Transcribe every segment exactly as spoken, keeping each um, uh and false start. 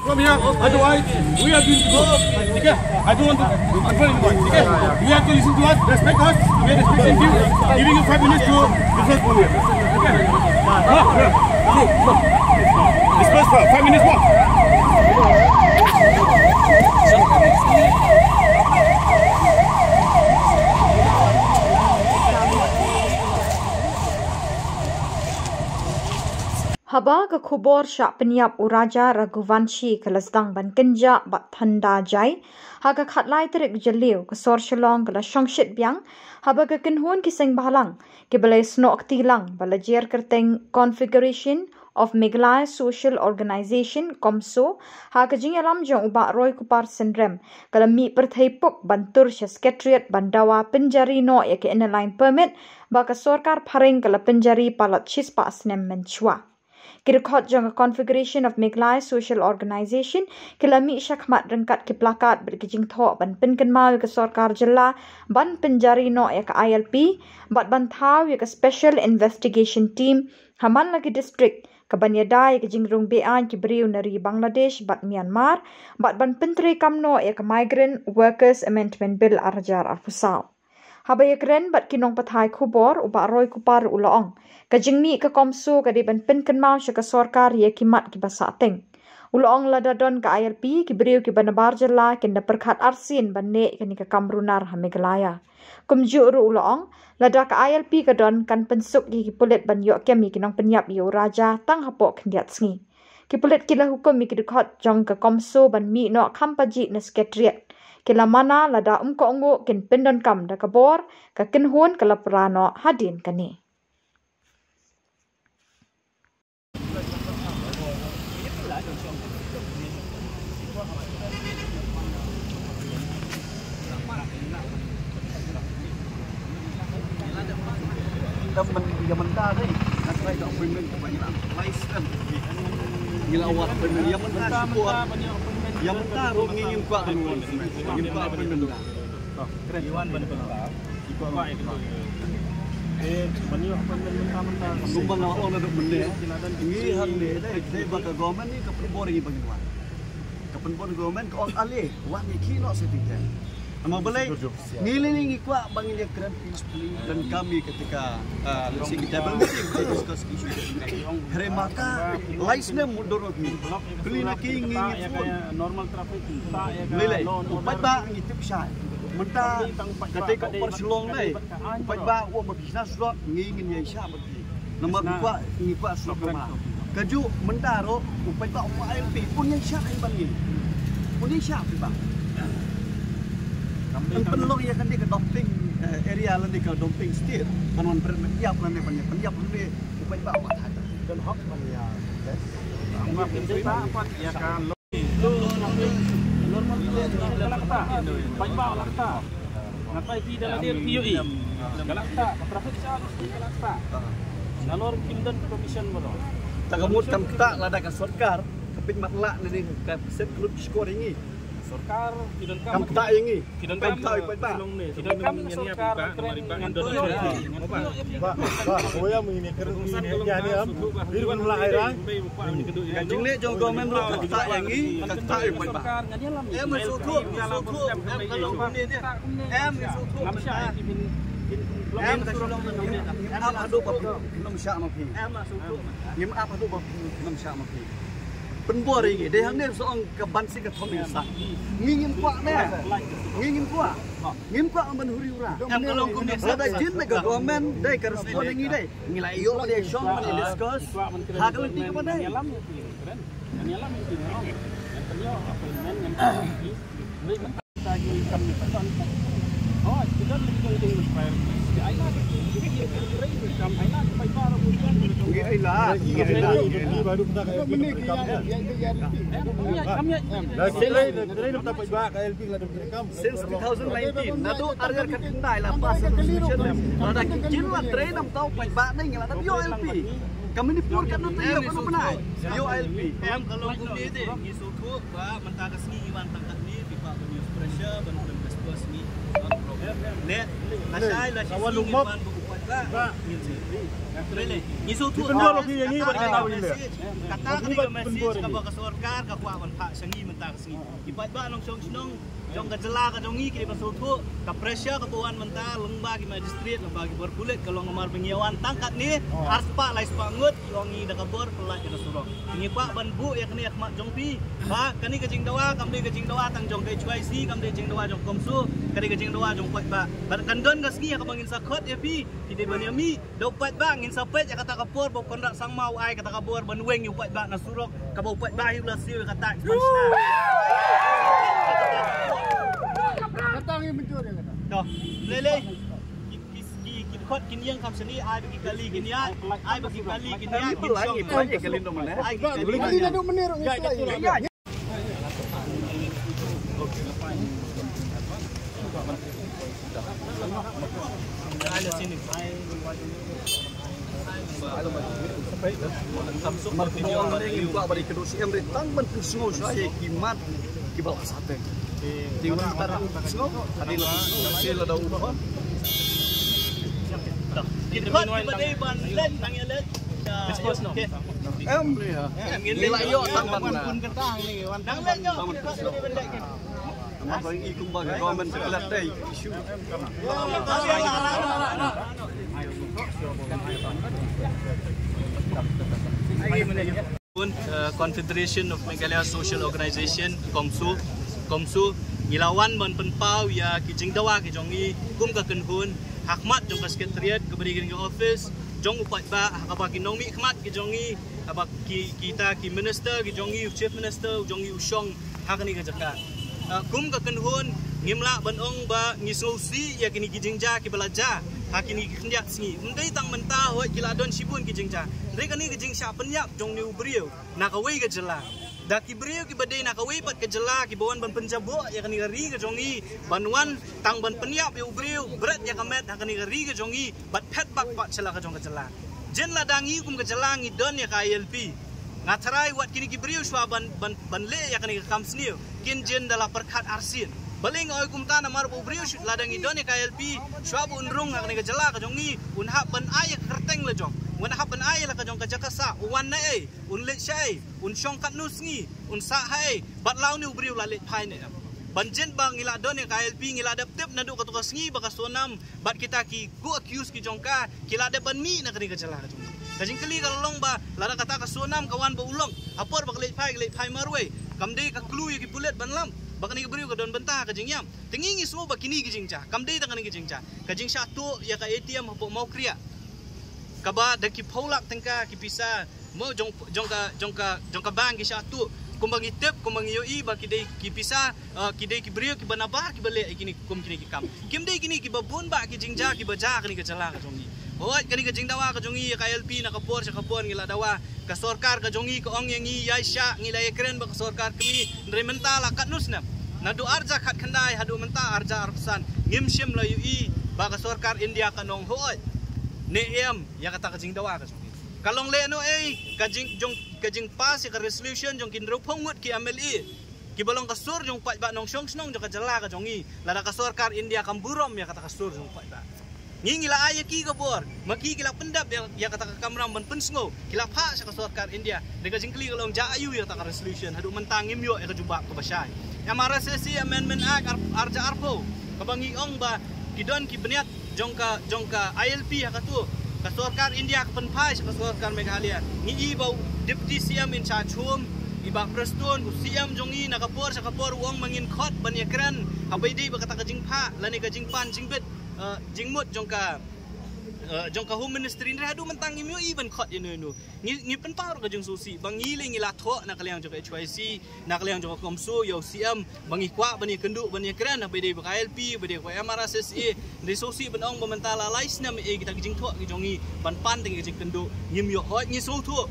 From here, otherwise, we have been, okay? I don't want to control anyone, okay? You have to listen to us, respect us. We are respecting you, giving you five minutes to discuss from here. Okay? No, no, no, no. Disperse for five minutes more. Haba ka khubor shah pynïap u Raja Raghuvanshi ka la sdang ban kynjah bad thanda jai ha ka khatlai tarik Jylliew, ka sor Shillong ka la shongshit biang haba ka kynhun ki seng bhalang kiba la snoh kti lang ba la jer kyrteng Confederation of Meghalaya Social Organisation, CoMSO, ha ka jingïalam jong u Bah Roy Kupar Synrem, ka la mih pyrthei puk ban tur sha Secretariat ban dawa pynjari noh ïa ka Inner Line Permit ba ka sorkar phareng ka la pynjari palat shispah snem mynshuwa. Ki dkhot jong ka Confederation of Meghalaya Social Organisation ki la mih shakhmat ryngkat ki plakat bad ki jingthoh ban pynkynmaw ïa ka sorkar jylla ban pynjari noh ïa ka I L P bad ban thaw ïa ka Special Investigation Team ha man la ki district, ka ban ïada ïa ka jingrung beaiñ ki briew na ri Bangladesh bad Myanmar bad ban pyntreikam noh ïa ka Migrant Workers Amendment Bill ar hajar arphew saw. Haba ïakren bad ki nongpathai khubor, u Bah Roy Kupar u la ong, ka jingmih ka CoMSO ka dei ban pynkynmaw sha ka sorkar ïa ki mat kiba sahteng. U la ong lada don ka I L P, ki briew kiba nabar jylla kin da pyrkhat arsien ban neh ïa kane ka kam runar ha Meghalaya. Kumjuh ruh u la ong, lada ka I L P ka don, kan pynsuk ïa ki pulit ban ïoh kem ïa ki nongpynïap ïa u Raja tang hapoh khyndiat sngi. Ki pulit ki la hukum ïa ki dkhot jong ka CoMSO ban mih noh kham pajih na Secretariat. Ki la mana lada um kohnguh kin pyndonkam da ka bor, ka kynhun ka la pra noh hadien kane. Ïa myn-, ïa mynta dei, nga try da appointment kaba ngi la lai snem. Ngi la wad appointment, ïa mynta shibun. Ïa mynta ruh ngi ngim kwah kan wan appointment. Ngim kwah appointment da. Kumba nga la ong naduh mynne, ngi hangne dei, dei ba ka government ngi ka pynbor ïa ngi ba ngin wan. Ka pynbor government ka ong ale, wan ngi ki noh sitting ten. Namar balei, ngi lei lei ngi kwah ba ngin ïakren peacefully, donkam ïa kata ka, ah, lehse ki table meeting, ba discuss ki issue. Hynrei ma ka lai snem mut dur ngi. Pynlong na ki ngi ngi phone. Lei lei, u paidbah ngi tip shai. Mynta kata ka por Shillong dei. U paidbah u ong ba ki shna surok, ngi ngin ïaishah bad ki. Namar ngi kwah, ngi kwah surok lama. Kajuh mynta ruh u paidbah u I L P un ïaishah bad ngi. Un ïaishah paidbah. Yn pynlong ïa kane ka dumping, eh, area lane ka dumping state. Ban wan pynïap lane ban ïa pynïap lane u paidbah u thait. Don hok ban ïa. Paidbah u la kata. Nga try phi da lade phi ïohi. Ka la kata, ka traffic jam ka la kata. Nalor kim don permission baroh. Ta ka mut kam kata lada ka sorkar ka pynmat lah ne ka percent klub skor ïa ngi. Sorkar ki donkam. Kam kata ïa ngi. Ki donkam. Kam kata ïa paidbah. Ki donkam sorkar. Ba, ba, oya mengini kerja ini ya ni am. Bir kun la ai ra. Ka jingleh jong government ruh ka kata ïa ngi, ka kata ïa paidbah. Em sukhu, sukhu, em ka long kumne ne. Em sukhu. Em ka long kumne ne. Em ap haduh ba phi nym shah ma phi. Em sukhu. Ngim ap haduh ba phi nym shah ma phi. Pynbor ïa ngi, dei hangne sa ong ka ban si ka thong ïa sa. Ngi ngim kwah ne. Ngi ngim kwah. Ngim kwah ban huri ura. Em ka long kumne. Lada jin ne ka government dei ka respond ïa ngi dei. Ngi la ïoh ban ïa shong ban ïa discuss. Ha ka lynti kaba dei. Ngi ai la, ngi ai la. Since two thousand nineteen, naduh ar hajar khatkhyndai la pass resolution. Lada ki jin la trei namar u paidbah ne ngi la dep ïoh I L P. Ka Manipur ka nang ïoh kano bnai. Ïoh I L P. Em ka long kumne te, ngi sngewthuh ba mynta ka sngi ngi wan tang katne, phi kwah ban use pressure ban pynbeit sngi. Not a problem. Ne, lashai, lashai ngi wan ba u paidbah. Ngi sngewthuh. Ngi sngewthuh. Kata ka message, kata ka message kaba ka sorkar ka kwah ban phah. Ngi mynta ka sngi ki paidbah nongshong shnong jong ka jylla ka jong ngi ki dei ban sngewthuh ka pressure kaba wan mynta lyngba ki magistrate, lyngba ki bor pulit, ka long namar ba ngi ïa wan tang katne ar spah lai spah ngut, ki ong ngi da ka bor pyllait ïa ka surok. Ngi kwah ban buh ïa kane ha khmat jong phi ba kane ka jingdawa kam dei ka jingdawa tang jong ka H Y C, kam dei jingdawa jong CoMSO, ka dei ka jingdawa jong paidbah. Bad kan don ka sngi ha kaba ngin sa khot ïa phi, phi dei ban ïa mih da u paidbah. Ngin sa peit ïa kata ka por ba u Conrad Sangma u ai kata ka bor ban weng ïa u paidbah na surok, kaba u paidbah hi u la siew ïa kata expansion. Kata ngi mynjur ïa kata. To, lei lei. Ki, ki, ki, ki dkhot kin ïeng kham shane, ai ba ki kali kin ïaid, ai ba ki kali kin ïaid, kin shong. Ai ki kali. Kali na duk menir, ngi kali. Mar ko ong ne ngim kwah ba dei kynduh C M, dei tang ban pynsngew shuwa ïa ki mat kiba la sah teng. Te wan ka tang pynsngew, hadien la pynsngew, shisha la dei u khot. Ki khot kiba dei ban leit, nang ïa leit. Em, ri ha. Ngi la ïoh tang ban na. Nang leit ïoh. Tang ban pynsngew. Namar ba i kumba ka government ka la tei issue. Bun, uh, Confederation of Meghalaya Social Organization, CoMSO, CoMSO, ngi la wan ban pynpaw ïa ki jingdawa ki jong ngi kum ka kynhun ha khmat jong ka secretariat kaba dei ka office jong u paidbah, ha kaba ki nongmihkhmat ki jong ngi, haba ki, kita ki minister ki jong ngi, u chief minister u jong ngi u shong ha kane ka jaka. Ah, kum ka kynhun ngim lah ban ong ba ngi sngewsih ïa kine ki jingjia kiba la jia ha kine ki khyndiat sngi. Ym dei tang mynta, hooid ki la don shibun ki jingjia. Hynrei kane ka jingshah pynïap jong une u briew na kawei ka jylla, da ki briew kiba dei na kawei pat ka jylla kiba wan ban pynjaboh ïa kane ka ri ka jong ngi, ban wan tang ban pynïap ïa u briew, bret ïa ka met ha kane ka ri ka jong ngi, bad phet bak pat sha la ka jong ka jylla. Jin lada ngi kum ka jylla ngi don ïa ka I L P, nga tharai wat kine ki briew shuwa ban, ban, ban leh ïa kane ka kam sniew, kin jin da la pyrkhat arsien. Balei nga ong kumta? Namar ba u briew shu, lada ngi don ïa ka I L P, shuwa ba un rung ha kane ka jylla ka jong ngi, un hap ban ai ïa ka kyrteng la jong, un hap ban ai ïa la ka jong ka jaka sah, u wan na ei, un leit shaei, un shong katno sngi, un sah haei, bad la une u briew la leit phai ne em. Ban jin ba ngi la don ïa ka I L P, ngi la dep tip naduh kato ka sngi ba ka Sonam bad kita ki co-accused ki jong ka ki la dep ban mih na kane ka jylla ka jong ngi. Ka jingkylli ka la long ba lada kata ka Sonam ka wan ba u long, ha por ba ka leit phai, ka leit phai marwei, kam dei ka clue ïa ki pulit ban lam ba kane ka briew ka don bynta ha ka jingïam? Te ngi ngi sngew ba kine ki jingjia kam dei tang kane ki jingjia. Ka jingshah tuh ïa ka A T M hapoh Mawkriah, kaba da ki phew lak tyngka ki pisa mo jong, jong ka, jong ka, jong ka bank ki shah tuh. Kumba ngi tip, kumba ngi ïohi ba ki dei ki pisa, uh, ki dei ki briew kiba nabar kiba leh ïa kine kum kine ki kam. Kim dei kine kiba bun bah ki jingjia kiba jia ha kane ka jylla ka jong ngi. Hooid, kane ka jingdawa ka jong ngi ïa ka I L P na ka por sha ka por ngi la dawa. Ka sorkar ka jong ngi ka ong ïa ngi ïai shah, ngi la ïakren bad ka sorkar kmie. Hynrei mynta la katno snem? Naduh arhajar khatkhyndai haduh mynta arhajar arphew san ngim shym la ïohi ba ka sorkar India kan ong hooid ne em ïa kata ka jingdawa ka jong ngi. Ka long lehnohei ka jing, jong, ka jingpass ïa ka resolution jong ki hynriewphew ngut ki M L A kiba long ka sur jong u paidbah nongshong shnong jong ka jylla ka jong ngi, lada ka sorkar India kam burom ïa kata ka sur jong u paidbah? Ngi ngi la ai ïa ki ka bor, ma ki ki la pyndap ïa, ïa kata ka kamram ban pynsngew, ki la phah sha ka sorkar India. Dei ka jingkylli ka long, jia aiu ïa kata ka resolution? Haduh mynta ngim ïoh ïa ka jubab kaba shai. M R S S A Amendment Act ar, arhajar arphew, kaba ngi ong ba ki don ki bniat jong ka, jong ka I L P ha kato, ka sorkar India ka pynphai sha ka sorkar Meghalaya. Ngi i ba u Deputy C M in charge home, i Bah Prestone, u C M jong ngi, na ka por sha ka por u ong ba ngin khot ban ïakren haba ïadei bad kata ka jingphah lane ka jingpan jingbit, eh, jingmut jong ka, eh, jong ka Home Ministry. Hynrei haduh mynta ngim ïohi ban khot ïano ïano. Ngi, ngi pynpaw ruh ka jingsngewsih ba ngi lei ngi la thoh na ka liang jong ka H Y C, na ka liang jong ka CoMSO ïa u C M ba ngi kwah ban ïakynduh ban ïakren haba ïadei bad ka I L P, ba ïadei bad ka M R S S A. Hynrei sngewsih ban ong ba mynta la lai snem eh kita ki jingthoh ki jong ngi ban pan tang ki jingkynduh ngim ïoh. Hooid, ngi sngewthuh.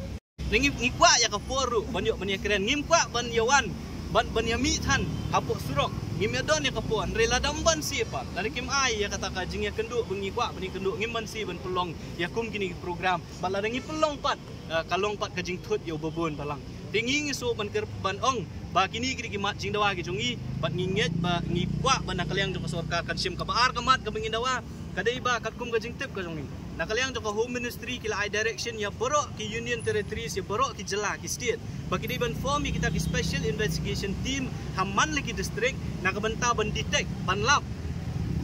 Ngi, ngi kwah ïa ka por ruh ban ïoh ban ïakren, ngim kwah ban ïa wan ban, ban ïa mih than hapoh surok. Ngim ïa don ïa ka por. Hynrei lada ym banse pat, lada kim ai ïa kata ka jingïakynduh ba ngi kwah ban ïakynduh, ngim banse ban pynlong ïa kum kine ki program. Bad lada ngi pynlong pat, eh, ka long pat ka jingthut ïa u babun balang. Te ngi ngi sngew ban kyrpad ban ong ba kine ki dei ki mat jingdawa ki jong ngi, bad ngi ngeit ba ngi kwah ba na ka liang jong ka sorkar kan shim kaba ar ka mat kaba ngin dawa. Ka dei ba katkum ka jingtip ka jong ngi, na ka liang jong ka Home Ministry ki la ai direction ïa baroh ki Union Territories, ïa baroh ki jylla, ki state, ba ki dei ban form ïa kita ki special investigation team ha man la ki district, na ka bynta ban detect, ban lap,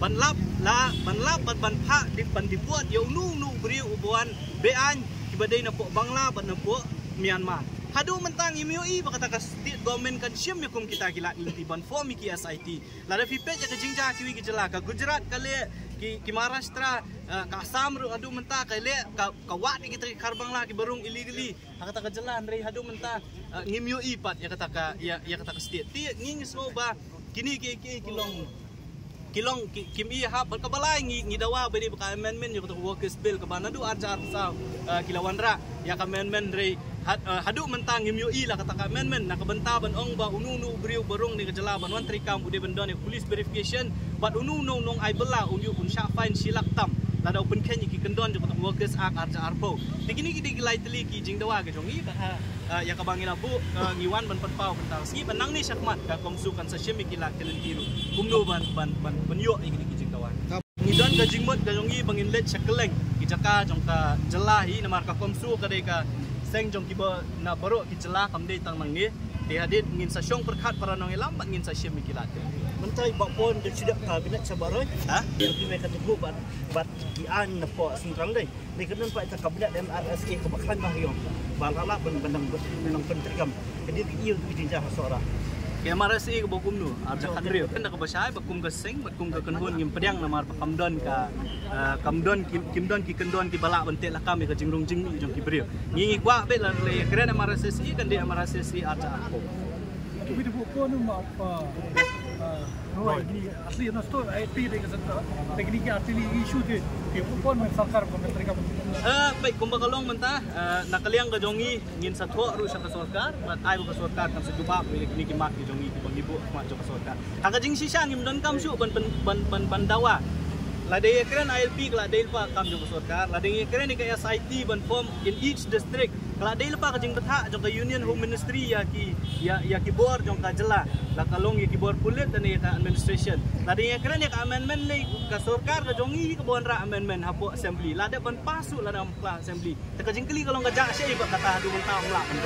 ban lap la, ban lap bad ban phah, ban deport ïa uno uno u briew uba wan beaiñ, kiba dei na poh Bangla bad na poh Myanmar. Haduh mynta ngim ïohi ba kata ka state government kan shim ïa kum kita ki lad lynti ban form ïa ki S I T. Lada phi peit ïa ka jingjia kiwei ki jylla, ka Gujarat ka leh, ki, ki Maharashtra, eh, ka Assam ruh haduh mynta ka leh, ka, ka wad ïa kita ki khar Bangla kiba rung illegally ha kata ka jylla, hynrei haduh mynta, eh, ngim ïohi pat ïa kata ka, ïa, ïa kata ka state. Te ngi, ngi sngew ba kine ki, ki, ki long, ki long, ki, kim ïa hap, bad kaba lai ngi, ngi dawa ba dei ba ka amendment ïa kata ka Workers Bill kaba naduh arhajar arphew saw, eh, ki la wanrah ïa ka amendment, hynrei had-, eh, haduh mynta ngim ïohi la kata ka amendment, na ka bynta ban ong ba uno uno u briew ba rung ne ka jylla ban wan treikam u dei ban don ïa ka police verification, bad uno uno u nongai bylla un ïoh, un shah fine shi lak tam lada u pynkheiñ ïa ki kyndon jong ka Workers Act arhajar arphew. Te kine ki dei ki lai tylli ki jingdawa ka jong ngi, bad ha, eh, ïa kaba ngi la buh, eh, ngi wan ban pynpaw bynta ka sngi, bad nangne shakhmat ka CoMSO kan sa shim ïa ki lad ki lynti ruh kumno ban, ban, ban, ban ïoh ïa kine ki jingdawa. Ngi don ka jingmut ka jong ngi ba ngin leit sha kylleng ki jaka jong ka jylla hi, namar ka CoMSO ka dei ka seng jong kiba na baroh ki jylla, kam dei tang nangne. Te hadien ngin sa shong pyrkhat para nongïalam bad ngin sa shim ïa ki lad. Mynta i Bah Pon da shu dep ka cabinet sa baroh. Ha? Ïa ki mei ka tuhu bad, bad ki aiñ na poh Syiemprang dei. Dei ka don pat ïa ka cabinet M R S A kaba khlaiñ ba ha ïong ba la lah ban, ban, ban, ban pyntreikam. Ka dei ka ïa ka jingjia ha Sohra. Ka M R S A kaba kumno? Arhajar khathynriew. Kynda kaba shai ba kum ka seng, ba kum ka kynhun ngim pdiang namar ba kam don ka, eh, kam don ki, kim don ki kyndon kiba lah ban teh lakam ïa ka jingrung jingmih jong ki briew. Ngi, ngi kwah beit lada ïa kren M R S A kan dei M R S A arhajar arphew. Kine ki artylli ki issue te, ki buh pon me sorkar ban pyntreikam. Eh, peit kumba ka long mynta, eh, na ka liang ka jong ngi, ngin sa thoh ruh sha ka sorkar, bad ai ba ka sorkar kan sa jubab ïa kine ki mat ki jong ngi kiba ngi buh ha khmat jong ka sorkar. Ha ka jingshisha ngim donkam shuh ban, ban, ban, ban, ban dawa. Lada ïa kren I L P ka la dei lypa kam jong ka sorkar, lada ïa kren ïa ka S I T ban form in each district, ka la dei lypa ka jingbthah jong ka Union Home Ministry ïa ki, ïa, ïa ki bor jong ka jylla, la ka long ïa ki bor pulit lane ïa ka administration. Lada ïa kren ïa ka amendment lei, ka sorkar ka jong ngi hi kaba wanrah amendment hapoh assembly, la dep ban pass shuh lada ym bakla assembly. Te ka jingkylli ka long ka jia shaei ba kata haduh mynta ym lah ban